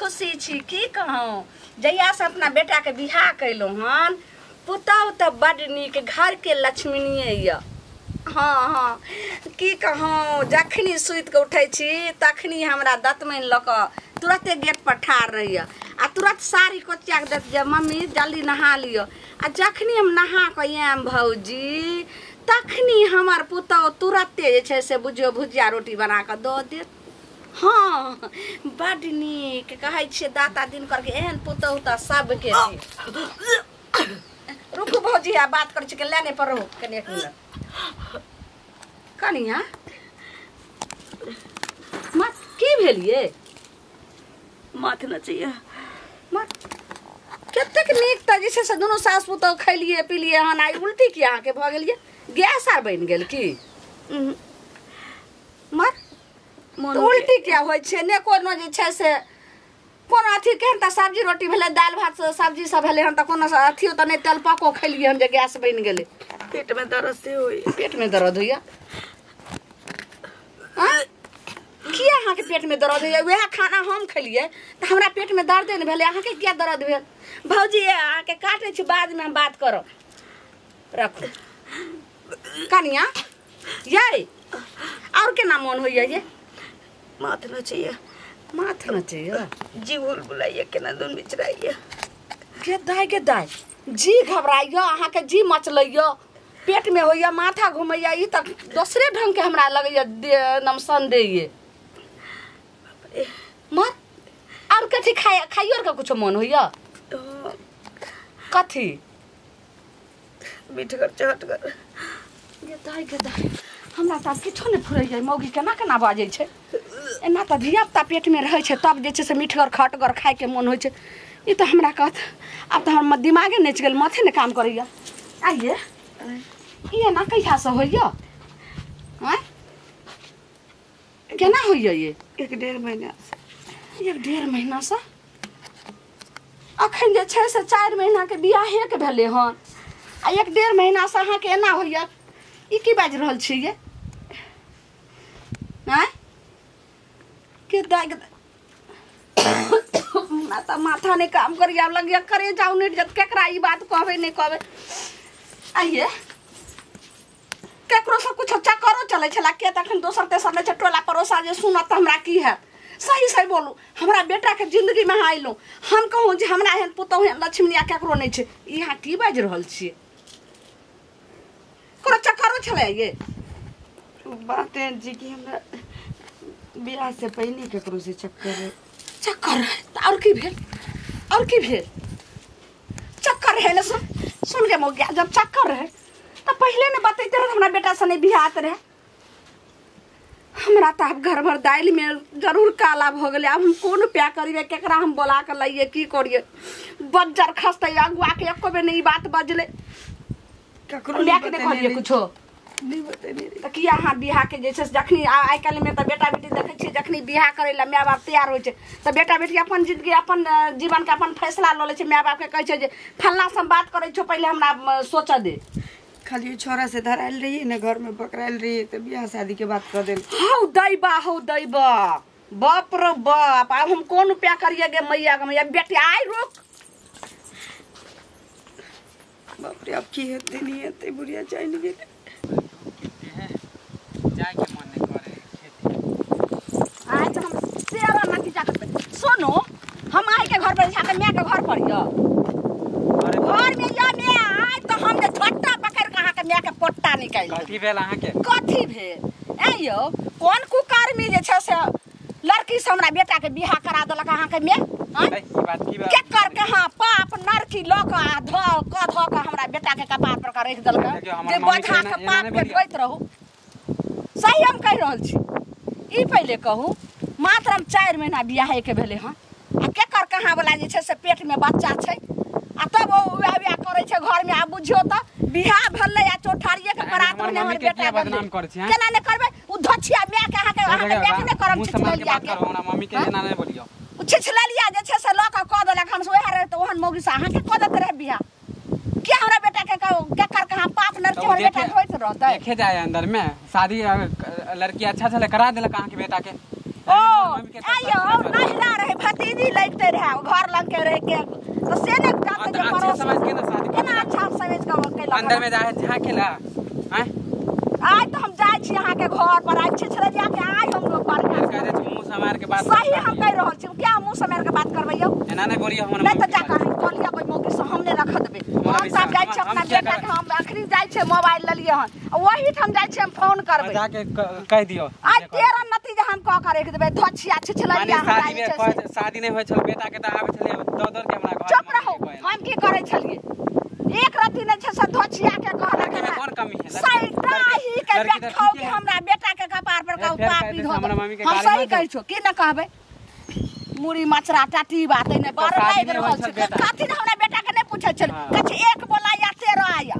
खुशी छी की कहूँ। जहिया से अपना बेटा के बियाह कैलहुँ हन, पुतहु तऽ बड नीक, घर के लक्ष्मीनिये यऽ। हाँ हाँ की कहूँ, जखनी सुति कऽ उठै छी तखनी हमरा दतमनि लऽ कऽ तुरते गेट पर ठाढ़ रहैया आ तुरंत साड़ी कोचिया के देत जे मम्मी जल्दी नहा लिअ। आ जखनी हम नहा कऽ आयब भौजी तखनी हमर पुतहु तुरते जे छै से बुझियौ भुजिया रोटी बना कऽ दऽ देत। हाँ बड नीक कहै छियै दाता दिनकर के एहन पुतहु तऽ सबके दी। रुकू भौजी, आ बात करै छी के लाइने पर रहू कनि एक मिनट। कनिया माँ की भेल ये? माथ नचैया। माँ कतेक नीक तऽ जे छै से दुनू सास पुतहु खैलियै पिलियै हन, आइ उल्टी की अहाँके भऽ गेल ये? गैस आर बनि गेल की? माँ उल्टी किया होइ छै? ने कोनो जे छै से कोनो अथी केहन तऽ सब्जी रोटी भेलै, दालि भात सब्जी सब भेलै हन, तऽ कोनो अथियो तऽ नहि, तेल पाको खेलियै हन जे गैस बनि गेलै। पेट में दर्द से होइया। पेट में दर्द होइया? किया अहाँके पेट में दर्द होइया? वएह खाना हम खेलियै तऽ हमरा पेट में दर्दे नहि भेलै, अहाँके किया दर्द भेल? भौजी अहाँके काटै छी, बादमे हम बात करब, रखू। कनिया यै और केना मोन होइया ये? माथ नचैया। माथ नचैया? जी बुलाइया, केना दुन बिचराइया। गे दाइ गे दाइ, जी घबराइया अहाँके, जी मचलैया, पेट में होइया, माथा घुमैया, ई तऽ दोसरे ढंग के हमरा लगैया एकदम संदेह ये। मत और कथी खाइ खाइयो के कुछो मन होइया? कथी? मिठगर चहटगर। गे दाइ गे दाइ, हमरा तऽ किछो नहि फुरैया, मौगी केना केना बाजै छै। एना तऽ धियापुता पेटमे रहै छै तब जे छै से मिठगर खटगर खाइके मन होइ छै। ई तऽ हमरा कहत आब तऽ हमर दिमागे नचि गेल, माथे नहि काम करैया। आइये ई एना कहियासँ होइया? आँय केना होइया ये? 1-1.5 महीनासँ। 1-1.5 महीनासँ? अखन जे छै से 4 महीनाके बियाहेके भेलै हन आ 1-1.5 महीनासँ अहाँके एना होइया? ई की बाजि रहल छी ये? आँय के दाइ हमरा तऽ माथा नहि काम करैया, लगैया करे जाउ नहि जत केकरा ई बात कहबै नहि कहबै। आइये केकरो से कुछ चक्करो चलै छला के तखन दोसर तेसर नहि छै, टोला पड़ोसा जे सुनत तऽ हमरा की हैत? सही सही बोलू, हमरा बेटाके जिंदगीमे अहाँ अयलहुँ, हम कहूँ जे हमरा एहन पुतहु एहन लक्ष्मीनिया केकरो नहि छै, ई अहाँ की बाजि रहल छियै? कोनो चक्करो छलै ये? बात एहन छै कि हमरा बियाह से पहिने केकरो से चक्कर रहे। चक्कर रहे तऽ और की भेल? और की भेल? चक्कर रहे ने, सुन सुन गे मौगिया, जब चक्कर रहे तऽ पहिले ने बतैते रहे हमरा बेटा से नहि बियाह रहे। हमरा तऽ आब घर भर दालि में जरूर काला भऽ गेलै, आब हम कोन उपाय करियै, केकरा हम बोला कऽ लैयै, की करियै? बज्जर खसतै अगुआ के एको बेर नहि ई बात बजलै। ककरो मायके नहि कहलियै कुछो? नहि बतेने। तऽ किया अहाँ बियाह के जे छै से जखनी आइ काल्हिमे तऽ बेटा बेटी देखै छियै जखनी बियाह करै लए माय बाप तैयार होइ छै तऽ बेटा बेटी अपन जिंदगी अपन जीवनके अपन फैसला लऽ लै छै। माय बापके कहै छै जे फल्लाँ से हम बात करै छियौ, पहिले हमरा सोचऽ दे। खाली छोरा से धरायल रहिए ने, घर में पकड़ायल रहिए तऽ बियाह शादी के बात कऽ देल। हौ दैबा हौ दैबा, बाप रे बाप, आब हम कोन उपाय करियै गे मैया गे मैया। बेटी आइ रुक, बाप रे अब की हेतै नहि हेतै, बुढ़िया जानि गेलै। जायके मन नहि करे खेती। आइ तऽ हम तेरह नतीजा के सुनू, हम आइ के घर पर जाके माय के घर पर यऽ घर में यऽ माय, आइ तऽ हम जे झट्टा पकड़ि कऽ अहाँके माय के पोट्टा निकालि देब। कथी भेल अहाँके? कथी भेल? ऐं यौ, कोन कुकर्मी जे छै से लड़की से हमरा बेटा के बियाह करा देलक अहाँके माय? ई बात की बात? केकर कहाँ पाप नरकी लऽ कऽ आ धऽ कऽ धऽ कऽ हमरा बेटा के कपार पर कऽ राखि देलक जे बधा के पाप के ढोइत रहू। सही हम कहि रहल छी। ई पहिले कहू, मात्र हम 4 महीना बियाहे के भेलै हन आ केकर कहाँ वाला जे छै से पेट में बच्चा छै आ तब ओ वएह वएह करै छै घर में। आ बुझियौ तऽ बियाह भेलै आ चौठारिये के परात में हमर बेटा बदनाम करै छै। केना नहि करबै? ओ धोछिया माय के अहाँके अहाँके माय के नहि करम छिछलेलिया के। हमरा मम्मी के एना नहि बोलियौ। ओ छिछलेलिया जे छै से लऽ कऽ कऽ देलक। हम वएह रहे तऽ ओहन मौगी से अहाँके कऽ देते रहे बियाह। किया हमरा बेटा के केकर कहाँ पाप नरकी हमर बेटा ढोइत रहतै? देखे जाय अंदर में शादी लड़की अच्छा छलै करा देलक अहाँके बेटा के। ओ आइयो नहिरा रहे भतीजी लगते बेटा घर लग के रह के तो से ने जाते जे अच्छा पड़ोस समझ के ना शादी केना अच्छा समझ के कैलक अंदर में जाए झाकेला हैं आइ तो हम जाइ छी अहाँ के घर पर आइ छिछले जाके आइ हम लोग पर कह दे मुंह समार के बात सही हम कह रहल छी क्या मुंह समार के बात करबै यौ एना नहीं बोलियो हमरा नहीं तो जाकर हम कह लिया कोई मौके से हम नहीं रख देबै हम सब जाइ छी अपना बेटा के हम अखनी जाइ छी मोबाइल ललिए हन वही हम जाइ छी हम फोन करबै जाके कह दियो आइ तेरा नतीजा हम कह के रख देबै धोछिया छिछलिया हमरा शादी में शादी नहीं होय छल बेटा के त आबै छलिए दौड़ दौड़ के हमरा घर चुप रहो हम की करै छलिए एक रति नहीं छै से धोछिया के कह लड़की में कौन कमी है सही के देखो कि हमरा बेटा के कपार पर का पापी धो हम सही कहै छो की न कहबै मुड़ी मचरा टाटी बात नै बड़ लागि रहल छै कथि न हमरा बेटा के नै पूछै छल कथि एक बोला या तेरह आया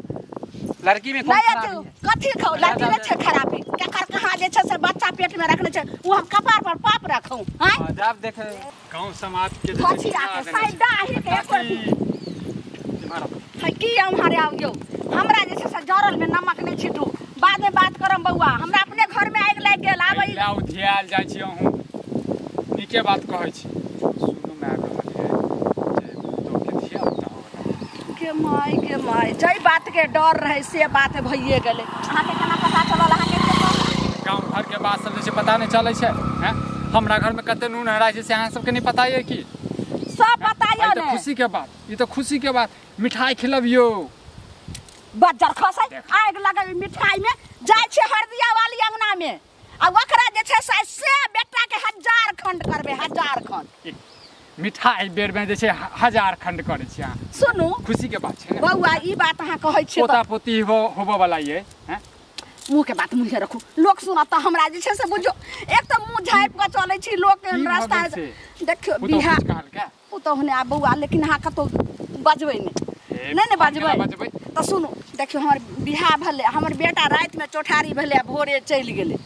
लड़की में कौन खराबी है कथि खाओ लड़की में छै खराबी केकर कहां जे छै से बच्चा पेट में रखने छै उ हम कपार पर पाप रखौ हां जब देखे गांव समाज के धोछिया के साइडा ही के एक है की हमारे आउ हमरा जे छै से जरल में नमक नहीं छिटू बाद में बात करम बउआ हमरा अपने घर में आगि लागि गेल आबै लाउ धियाल जाइ छी अहूँ नीके बात कहै छी सुनू में आबि रहल है जे तो के धिया पुता हो के माय जै बात के डर रहे से बात भइए गेलै अहाँ के केना पता चलल अहाँ के गांव घर के बात सब जे छै पता नहीं चलै छै हैं हमरा घर में कते नून हराइ छै से अहाँ सबके नहीं पता ये की सब पता ये ने खुशी के बात ई तो खुशी के बात मिठाई खिलबियो बज्जर खसै आगि लगै मिठाई में जाइ छै हरदिया वाली अंगना में आ ओकरा जे छै से बेटा के हजार खंड करबै हजार खंड मिठाई बेर में जे छै हजार खंड करै छी अहाँ सुनू खुशी के बात छै ने बौआ ई बात अहाँ कहै छी पोता पोती होबो वाला ये हैं मुँह के बात मुँहे रखू लोक सुनत तऽ हमरा जे छै से बुझो एक तऽ मुँह झाँपि कऽ चलै छी लोक के रास्ता देखियौ बिहार पुतहु ने आ बौआ लेकिन अहाँ कतौ बजबै नहि नहीं नहीं बजबै तऽ सुनू देखियौ हमर बियाह भेलै हमर बेटा रातिमे चौठारी भेलै आ भोरे चलि गेलै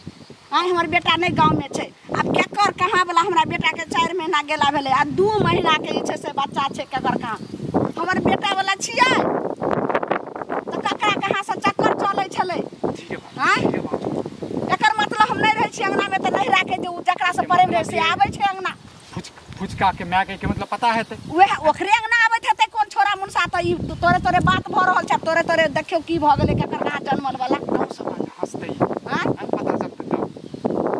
आइ हमर बेटा नहि गाँवमे छै आब केकर कहाँ वाला हमरा बेटाके 4 महीना गेला भेलै आ 2 महीनाके जे छै से बच्चा छै केकर कहाँ हमर बेटा वाला छियै तऽ ककरा कहाँ से चक्कर चलै छलै आँय एकर मतलब हम नहि रहै छी अंगनामे तऽ नहि राखै जे ओ जकरासँ प्रेम रहै से आबै छै अंगना फुचका के my के मतलब पता हेतै वएह ओकरे अंगना आबैत हेतै कोन छोरा मुनसा तऽ ई तोरे तोरे बात भऽ रहल छै तोरे तोरे देखियौ की भऽ गेलै केकर कहाँ जनमल वाला हँसतै आँय पता चलतै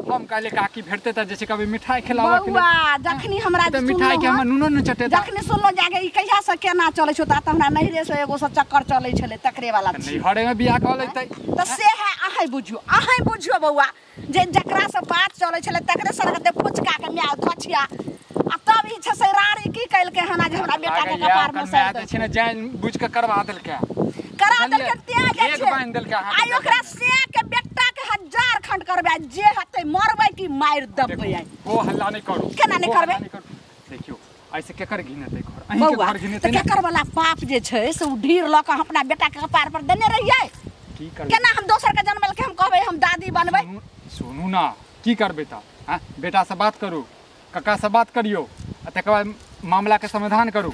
तब हम कहले काकी भेटतै तऽ जे छै कभी मिठाई खिलाबऽ के बौआ जखनी हमरा तऽ मिठाई के हमरा नूनो न चटेता जखनी सुनलहुँ जाके ई कहिया से केना चलै छौ तऽ हमरा नैहरे से एगो से चक्कर चलै छलै तकरे वाला नैहरे में बियाह कऽ लेतै तऽ से है अहाँ बुझियौ बौआ जे जकरा से बात चलै छलै तकरे से फुचका के my धोछिया आ तब ई छै से रानी की कैलकै हन जे हमरा बेटा के कपार में सर जे छै ने जान बुझ के करवा देलकै करा देलकै तें जे एक छै बांध देलकै अहाँ आइ ओकरा से के बेटा के हजार खंड करबै जे हेतै मरबै की मारि देबै आइ हो हल्ला नहीं करू केना नहीं करबै देखियौ ऐसे केकर घिनेतै घर अहीं के घर घिनेतै तऽ केकर वाला पाप जे छै से उ ढीर लऽ कऽ अपना बेटा के कपार पर देने रहियै की करबै केना हम दोसर के जनमल के हम कहबै हम दादी बनबै सुनू ना की करबै तऽ हां बेटा से बात करू कक्का से बात करियो आ तकर बाद मामला के समाधान करू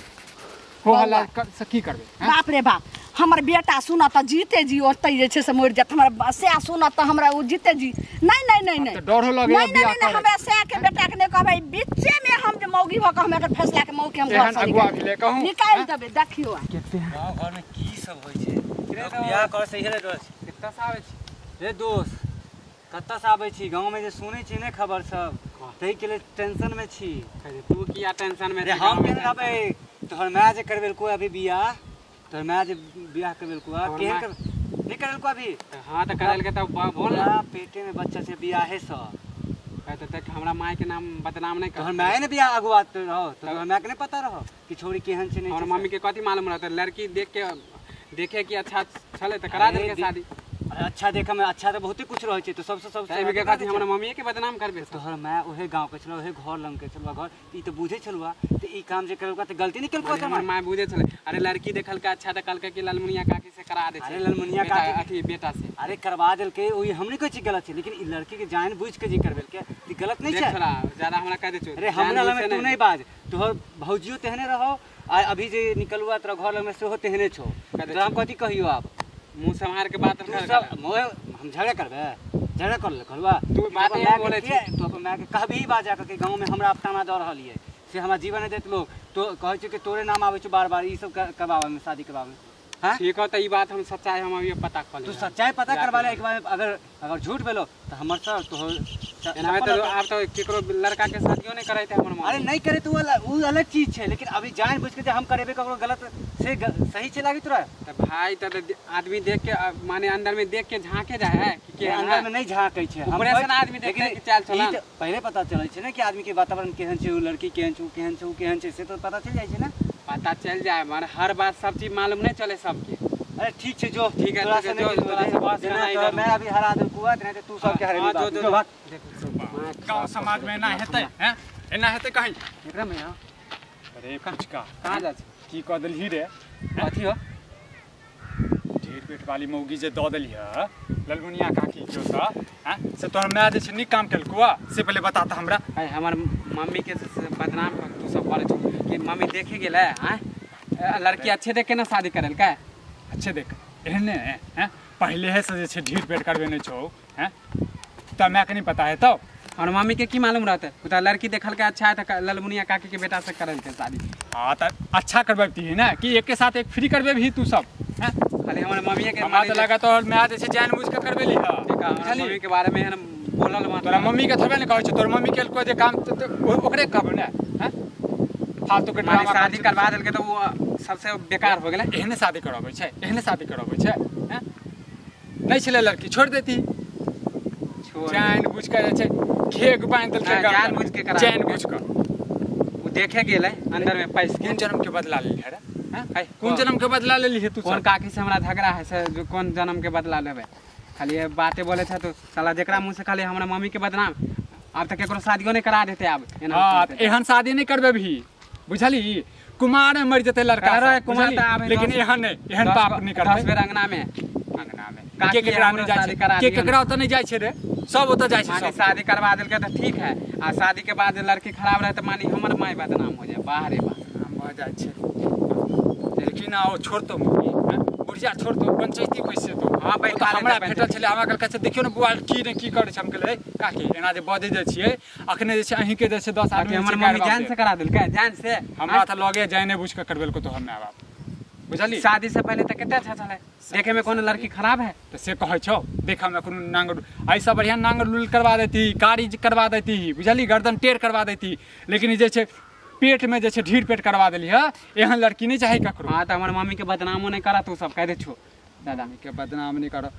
हो हल्ला से की करबै बाप रे बाप हमर बेटा सुनत तऽ जीते जी ओतै जे छै से मरि जायत हमर सएह सुनत तऽ हमरा ओ जीते जी नहीं नहीं नहीं नहीं तऽ डर हो लगैया बियाह नहीं हमरा सएह के बेटा के नहीं कहबै बीचे में हम जे मौगी भऽ कऽ हम एकर फैसला के मौके हम घर से अगुआ भेलै कहूं निकालि देबै देखियौ गाँव घर में की सब होइ छै बियाह कर से इहे डर छै कतऽ से आबै छी रे दोस्त कतऽ से आबै छी गाँव में जे सुनै छी ने खबर सब ताहि के लिए टेंशन में छी तू किया टेंशन में रे हम केना रहबै तोहर my जे करबेलको अभी बियाह तोहर my जे बियाह करबेलको केहन कर नहीं करबेलको अभी हां तऽ करलकै तऽ बोल ना पेटे में बच्चा छै बियाहे से तऽ देख हमरा my के नाम बदनाम नहीं कर तोहर my ने बियाह अगुआ रहो तोहर my के नहीं पता रहो कि छोरी केहन छै नहीं हमर मम्मी के कथी मालूम रहतै लड़की देख के देखे कि अच्छा छलै तऽ करा देलकै शादी अच्छा देखे में अच्छा तऽ बहुते कुछ रहै छै तऽ सबसे सबसे एहिमे के कथी हमरा मम्मीए के बदनाम करबे तोहर my ओहे गांव के छलौ ओहे घर लंग के छलौ घर ई तऽ बुझै छलुआ तऽ ई काम जे करलका तऽ गलती नहीं केलको हमर my बुझै छलै अरे लड़की देखलका अच्छा तऽ कहलकै कि लालमुनिया काकी से करा दे छै अरे लालमुनिया काकी अथी बेटा से अरे करवा देलकै ओई हम नहीं कहै छी गलत छै लेकिन ई लड़की के जान बुझ के जे करबेलकै ई गलत नहीं छै देख ज्यादा हमरा कह दे छौ अरे हमरा लग में तू नहीं बाज तोहर भौजियो तेहने रहो आ अभी जे निकलुआ तोरा घर लग में सेहो तेहने छौ तऽ हम कथी कहियो आब मुंह संभार के बात तू सब मोए हम झगड़ा करबे झगड़ा कर ले कहलुआ तू बात नहीं बोले छी तू अपन my के कहबी बात जा के गांव में हमरा ताना द रहल ये से हमरा जीवन नहीं देत लोग तो कहै छै कि तोरे नाम आबै छौ बार बार ई सब करबाबै में शादी करबाबै में। हां ठीक हो त ई बात हम सच्चाई हम अभी पता कर तू सच्चाई पता करवा ले एक बार, अगर अगर झूठ बोलो तो हमर सर तो एना तो आब तो केकरो लड़का के शादियो नहीं कराइते हमर मां। अरे नहीं करे तो वो अलग चीज है, लेकिन अभी जान बुझ के जे हम करेबे ककरो गलत से सही छै लागी तोरा। त भाई त आदमी देख के माने अंदर में देख के झांके जाए है कि के अंदर में नहीं झांके छै, हम ऊपर से आदमी देख के चाल चलन त पहले पता चलै छै ना कि आदमी के वातावरण केहन छै, उ लड़की केहन छै, उ केहन छै, उ केहन छै, से तो पता चल जाइ छै ना। पता चल जाए माने हर बात सब चीज मालूम नहीं चले सबके। अरे ठीक छै जो ठीक है तोरा से जो तोरा से बस नहीं तो मैं अभी हरा देलकू है, नहीं तो तू सबके हरेबी। हां जो जो गांव समाज में एना हेतै हैं, एना हेतै कहीं एकरा में। हां अरे पुचका कहां जा छै की क देलही रे अथी हो ढेर पेट वाली मौगी जे the देली है ललमुनिया काकी जो त हैं से तोहर my जे छै नीक काम केलकौ से पहले बता त हमरा। अरे हमर मम्मी के बदनाम तू सब करे छौ कि मम्मी देखे गेलै हैं लड़की अच्छे देख के ना शादी करल का अच्छे देख एहने हैं पहले है से जे छै ढीर पेट करबे नहीं छौ हैं त my के नहीं पता है तो और मम्मी के की मालूम रहते उ त लड़की देखल के अच्छा है त ललमुनिया काकी के बेटा से करल के शादी। हां त अच्छा करबती है ना कि एक के साथ एक फ्री करबे भी तू सब हैं खाली हमर मम्मी के हमरा त लगा तो my जे छै जान बुझ के करबे ली। हां देखा मम्मी के बारे में बोलल मत, तोरा मम्मी के थोबे ने कहै छै, तोर मम्मी के को जे काम ओकरे कहबो ने हैं फालतू के ड्रामा। शादी करवा देलके त वो सबसे बेकार हो गेलै। एहने शादी करबै छै, एहने शादी करबै छै हैं नहीं छले लड़की छोड़ देती जान बुझ के जे छै घेग बांध देलकै जान बुझ के करा जान बुझ के उ देखे गेलै अंदर में पैस कोन जन्म के बदला लेली है रे हैं कोन जन्म के बदला लेली है तू कोन काकी से हमरा झगड़ा है से जो कोन जन्म के बदला लेबे खाली ये बातें बोले छ तो साला जेकरा मुंह से खाली हमरा मम्मी के बदनाम आब त केकरो शादियो नहीं करा देते आब। हां एहन शादी नहीं करबे भी बुझली कुमार में मर जते लड़का अरे कुमार त आबे लेकिन एहन नहीं एहन पाप नहीं करते। 10 बेर अंगना में के केकरा नहीं जाय छै के केकरा ओत नहीं जाय छै रे सब ओत जाय छै। माने शादी करवा देलके त ठीक है आ शादी के बाद लड़की खराब रहे त मानी हमर माय बदनाम हो जाए बाहरे बदनाम भ जाय छै। लेकिन आओ छोड़ तो बुढ़िया छोड़ तो पंचायती पैसे तो हां बैठा हमरा भेटल छले हमरा कहलकै छै देखियौ ने बुआ की ने की करै छै। हम कहलियै काकी एना जे बजै जाइ छियै अखने जे छै अहीं के जे छै 10 आदमी हमर मम्मी जान से करा देलकै जान से हमरा त लगे जाने बुझ के करबेलको तो हम माय बाप बुझली। शादी से पहले त कते अच्छा छलै देखे में कोनो लड़की खराब है तो से कहै छौ देखा में कोनो नांगर ऐसा बढ़िया नांगर लुल करवा देती कारी करवा देती बुझली गर्दन टेढ़ करवा देती लेकिन जे छै पेट में जे छै ढीर पेट करवा देली है एहन लड़की नहीं चाही ककरो। हां त हमर मम्मी के बदनामो नहीं करा तू सब कह दे छो दादा के बदनाम नहीं करो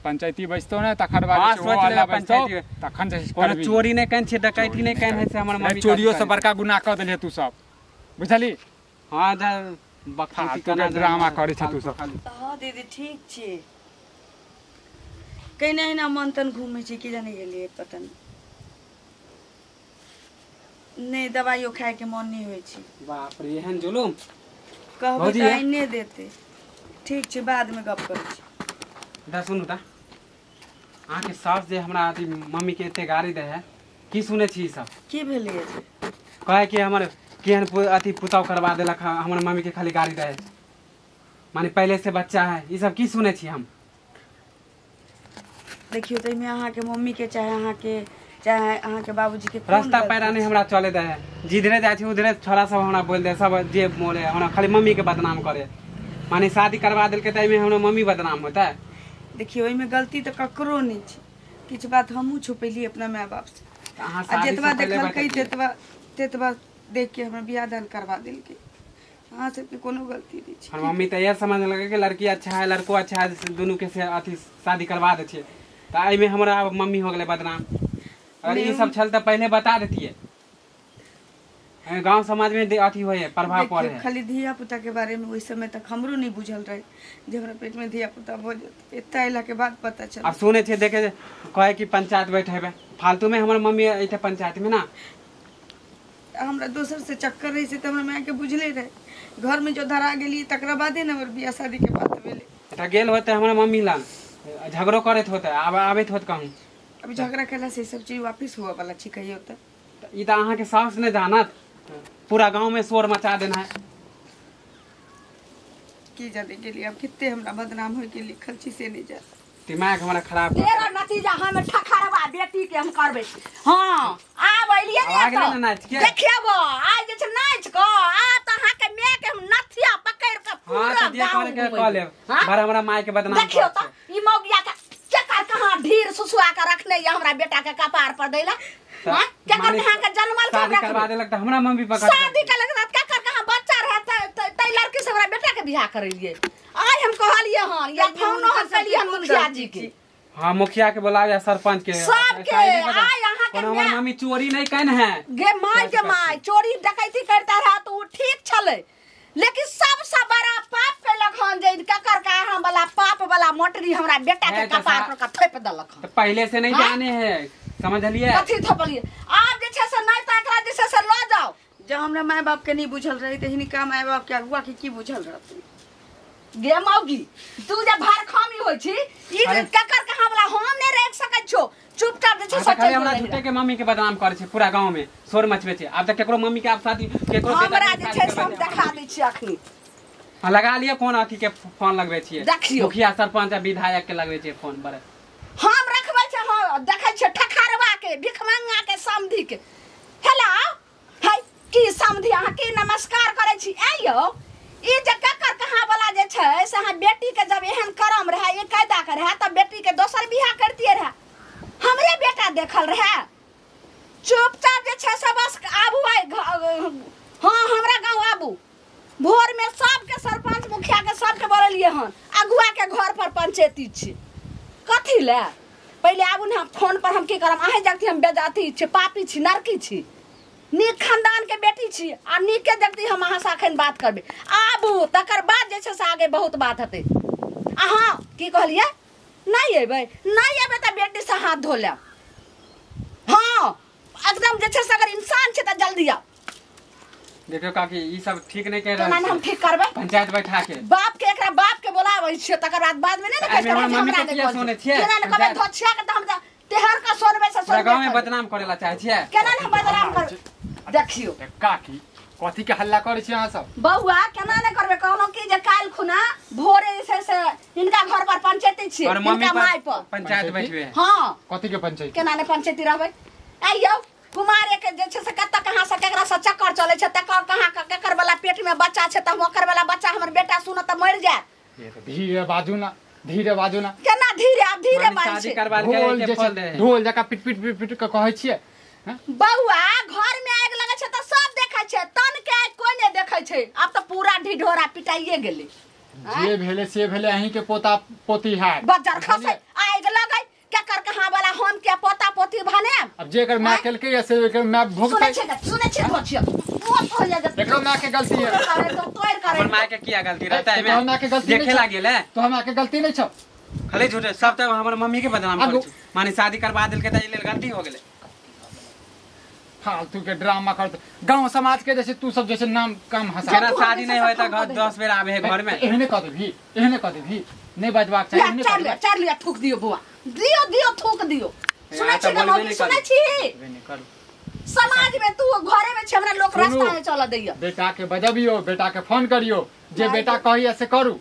पंचायती बैसतो ने तखन बाद सोच ले पंचायती तखन जे कोनो चोरी नहीं केन छै डकैती नहीं केन है से हमर मम्मी चोरियो से बड़का गुनाह क देली तू सब बुझली। हां दा बखाती केना ड्रामा करै छ तू सब। हां दीदी ठीक छी कहीं ना मन तन घूमे छी की जाने गेलिए पता नहीं नहीं दवाइयो खाए के मन नहीं होई छी। बाप रे एहन जुलुम कहबै त आइने देते। ठीक छै बाद में गप करै छी। दा सुनू ता अहाँ के सास जे हमरा अथी मम्मी के एते गाली दे है की सुने छी सब की भेलिए कहे कि हमर केहन अथी पुताव करवा देलक हमर मम्मी के खाली गाली दे माने पहले से बच्चा है ई सब की सुने छी हम। देखियो त एमे अहाँ के मम्मी के चाहे अहाँ के बाबूजी के रास्ता पैरा नहीं हमरा चले दे है जिधरे जाय छी उधरे छोरा सब हमरा बोल दे सब जे मोले हमरा खाली मम्मी के बदनाम करे माने शादी करवा देलके त एमे हमरा मम्मी बदनाम होता। देखियो एमे गलती त ककरो नहीं छै किछ बात हमहूँ छुपेली अपना माय बाप से अहाँ आ जेतबा देखलकै तेतबा तेतबा देख के हमरा बियाह दान करवा देलकै अहाँ सबके कोनो गलती नहीं छै। हमर मम्मी त इहे समझ लगे कि लड़की अच्छा है लड़को अच्छा है दोनों के से अथी शादी करवा दे छै त एमे हमरा मम्मी हो गेलै बदनाम। अगर ये सब छल त पहले बता देतिए गांव समाज में अथी होय प्रभाव पड़े है। खाली धिया पुता के बारे में ओइ समय तक हमरो नहीं बुझल रहे जे हमरा पेट में धिया पुता भ जेतै एता अइला के बाद पता चल। अब सुने छे देखे कहे कि पंचायत बैठेबे फालतू में हमर मम्मी एते पंचायत में ना हमरा दोसर से चक्कर रही से त हमरा माय के बुझले रहे घर में जो धरा गेली तकरा बादे न हमर बियाह शादी के बात भेलै। एता गेल होते हमरा मम्मी ला झगड़ो करैत होते आब आबैत होत कहूं अभी झगड़ा केला से सब चीज वापस हुआ वाला छी कहियो त ई त अहाँ के सास ने जानत पूरा गांव में शोर मचा देना है की जाने के लिए अब कितने हमरा बदनाम होय के लिखल छी से नहीं जा दिमाग हमरा खराब तेरा नतीजा हम ठखरवा बेटी के हम करबे। हां आब देबै एलियै आ गेलै ने ने नाचि के? देखियौ आइ जे छै नाचि कऽ आ तऽ अहाँके माय के हम नथिया पकड़ि कऽ हाँ पूरा तऽ जे गाँव करे के घुमेबै। कऽ लेब हाँ? बड़ हमरा माय के बदनाम देखियौ करै तऽ ई मौगिया के केकर कहाँ ढीर सुसुआ के रखने ये हमरा बेटा के कपार पर दैला छै। हाँ? केकर माने कहाँ के जनमल के शादी हम करवा रखबै? देलक तऽ हमरा मम्मी पकड़ शादी के लग केकर कहाँ बच्चा रहे तै लड़की से हमरा बेटा के बियाह करेलिए आइ हम कहलिए हन या तैयो फोनो हम हुनकर सबके केलिए हन कोन मुखिया गलती जी के छै? हाँ मुखिया के बोलाओ या सरपंच के सबके, ऐसा ही नहीं पता। आइ अहाँके कोनो हमर माय- मम्मी चोरी नहीं कन है गे माय के माय चोरी डकैती करता रहा तो उ ठीक छलै लेकिन सबसे बड़ा पाप कैलक हन जे ककर कहाँ वाला पाप वाला मोटरी हमरा बेटा के है तऽ कपार पर के थोपि देलक हन तो पहले से नहीं हाँ? जाने है समझलिए कथी थोपलिए आब जे छै से नहि तऽ एकरा जे छै से लऽ जाउ जब हमरा माय बाप के नहीं बुझल रहे तऽ हिनका माय बाप के अगुआ के की बुझल रहतै गे मौगी तू जे भारखामी होइ छी ई अरे। ककर कहाँ वाला हम नहि राखि सकै छौ चुपचाप जे छै हाँ, से तऽ खाली चलि हमरा जो झूठे के मम्मी के बदनाम करे छै पूरा गांव में शोर मचबे छै आब तऽ केकरो मम्मी के आब शादी केकरो बेटा हमरा के जे शादी छै से हम करबा देब। देखा दै छियै अखनी हाँ, लगा लिअ कोन अथी के फोन लगबै छियै देखियौ। मुखिया सरपंच आ विधायक के लगबै छियै फोन बड़े हम रखबै छै हम देखै छियै ठखारवा के भिखमंगा के समधि के हेलो है की समधि अहाँ की नमस्कार करै छी ऐ यौ ई जे ककर कहाँ वाला जे छै से अहाँ बेटी के जब एहन करम रहै ई कायदा के रहै तब बेटी के दोसर बियाह करतियै रहै हमरे बेटा देखल रहै चुपचाप जे छै से बस आबू आइ हाँ हमरा गाँव आबू भोर में सबके सरपंच मुखिया के सबके बोललियै हन अगुआ के घर पर पंचायती छी कथी ले पहिले आबू ने हम फोन पर हम की करब अहें जगती हम बेजाती छी पापी छी नरकी छी नीक खानदान के बेटी छी आ नीके जगती हम अहाँ से अखन बात करबै आबू तकर बाद जे छै से आगे बहुत बात हेतै अहाँ की कहलियै नहि अयबै नहि अयबै तऽ बेटी से हाथ धो लेब हाँ एकदम जे छै से अगर इंसान छै तऽ जल्दी आउ देखियौ काकी ई सब ठीक नहीं कह केना रहल ने हम छै ठीक करबै पंचायत बैठा के बाप के एकरा बाप के बोलाबै छियै तकर बाद बाद में नहि ने एहिमे कहै हमर छै मम्मी हमरा के नहि किया कहै सुनै छै। छियै? केना ने कहबै पंचायत- धोछिया के तऽ हम तऽ तेहर का सोनबै से पूरा सोनबे गांव में करबै। बदनाम करे ला चाहे छियै केना ने हम बदनाम करबै देखियौ तऽ काकी कथी के हल्ला करै छी अहाँ सब बौआ केना ने करबै कहलहुँ कि जे काल्हि खुना भोरे जे छै से हिनका घर पर पंचायती छियै और मम्मी हिनका माय पर पर पंचायत बैठबे हाँ कथी के पंचायत केना ने पंचायती रहबै ऐ यौ कुमारे के जे छै से कतऽ कहाँ से केकरा से चक्कर चलै छै तकर कहाँ केकर वाला पेट में बच्चा छै तऽ हम ओकर वाला बच्चा हमर बेटा सुनत तऽ मरि जायत ये तऽ धीरे बाजू ना धीरे बाजू ना केना धीरे आब धीरे माने बाजै शादी छै करवा के ढोल के जे फल छै दे है। ढोल जकाँ पिट पिट पिट पिट के कहै छियै हैं? बौआ घर में आगि लगै छै तऽ सब देखै छै तन के आगि कोई नहि देखै छै आब तऽ पूरा ढिढोरा पिटाइए गेलै जे भेलै से भेलै अहीं के पोता पोती हैत बज्जर खसै आगि लगै केकर कहाँ वाला हम के पोता पोती भनेब अब जे एकर माय केलकै या से एकर माय सुनै भुगतै छै ने सुनै छै धोछिया मोन हो जा एकरो माय के गलती है करे तो तोड़ करे हमर माय के किया गलती रहता है तो हमरा के गलती नहीं देखे छौ। लागे ले तो हमरा के गलती नहीं छौ खाली झूठे सब तऽ हमर मम्मी के बदनाम आगू। करै छै माने शादी करवा देलकै तऽ एहि लेल गलती हो गेलै फालतू के ड्रामा करते गांव समाज के जैसे तू सब जैसे नाम काम हंसा केना तू शादी हमेशा नहीं होय तऽ फोन घर कऽ 10 बेर आबे है घर में एहने कह देबही एहने कह देबही नहीं बजबाक चाही एहने चार कह लिया चार लिया थूक दियो बौआ दियो दियो थूक दियो सुनै आ छी तऽ ने बोलबे मौगी नहि सुनै करू। छी बोलबे नहि करू। समाज में तू घरे में छै हमरा लोक सुनू। रास्ता में चलऽ दैया बेटा के बजबियो बेटा के फोन करियो जे भाई बेटा कहिए से करू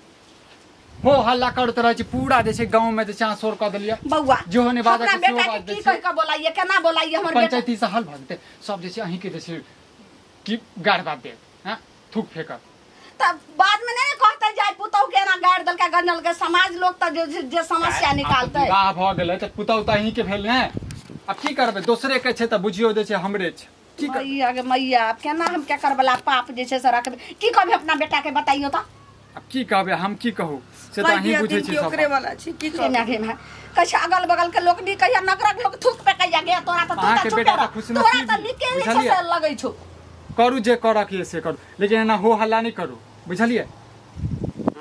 हो हल्ला करैत रहै छी पूरा जे छै गाँव में जे छै अहाँ शोर कऽ देलियै बौआ जेहो नहि बाजऽ अपना के सेहो बेटा बाज के दै की छियै। कहि कऽ बोलाइए केना बोलाइए हमर बेटा पंचायती से हल भऽ जेतै सब जे छै अहीं के जे छै कि गारि बात देत हँ थूक फेकत तब बाद में नहीं कहते जाय पुतहु के एना गारि देलकै गंजल के समाज लोग तऽ जे जे समस्या निकालतै विवाह भऽ गेलै तऽ पुतहु तऽ अहीं के भेल ने आब की करबै दोसरे के छै तऽ बुझियौ जे छै हमरे छै की करबै मैया गे मैया आब केना हम केकर वाला पाप जे छै से रखबै की कहबै अपना बेटा के बताइयो तऽ आब की कहबै हम की कहू से तऽ कहि अहीं दिअ बुझै दिन छी कि सब ओकरे वाला छी की केना कहब गे माय कहै छै अगल बगल के लोक नहीं कहिया नगरक लोक थूक पे कहिया गे तोरा तऽ तू तऽ अहाँके चुपे बेटा तऽ रह खुशनसीब तोरा तऽ नीके जे छै बुझलियै? से लगै छौ करू जे करऽ के से करू लेकिन एना हो हल्ला नहि करू बुझलियै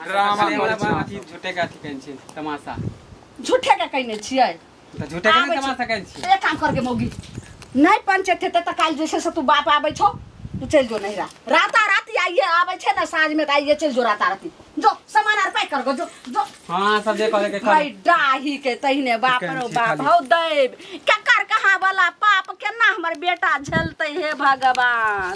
ड्रामा खाली हमरा करै छी अहाँ अथी झूठे के अथी कहै छै तमाशा झूठे के कहने छियै तऽ झूठे के आबै नहि छै। तमाशा कहै छियै एक काम करके मौगी नहीं पंचायत हेतै तऽ काल्हि जे छै से तू बाप आबै छौ तू चलि जो नहिरा राता राति आइए आबै छै ने साँझ में तऽ आइए चलि जो राता राति जो सामान आर पैक कर जो जो हाँ सब जे करे के भाई करू डाही के तहिने बाप कहै रो छी बाप खाली। हौ दैब केकर कहाँ वाला पाप केना हमर बेटा झेलतै हे भगवान।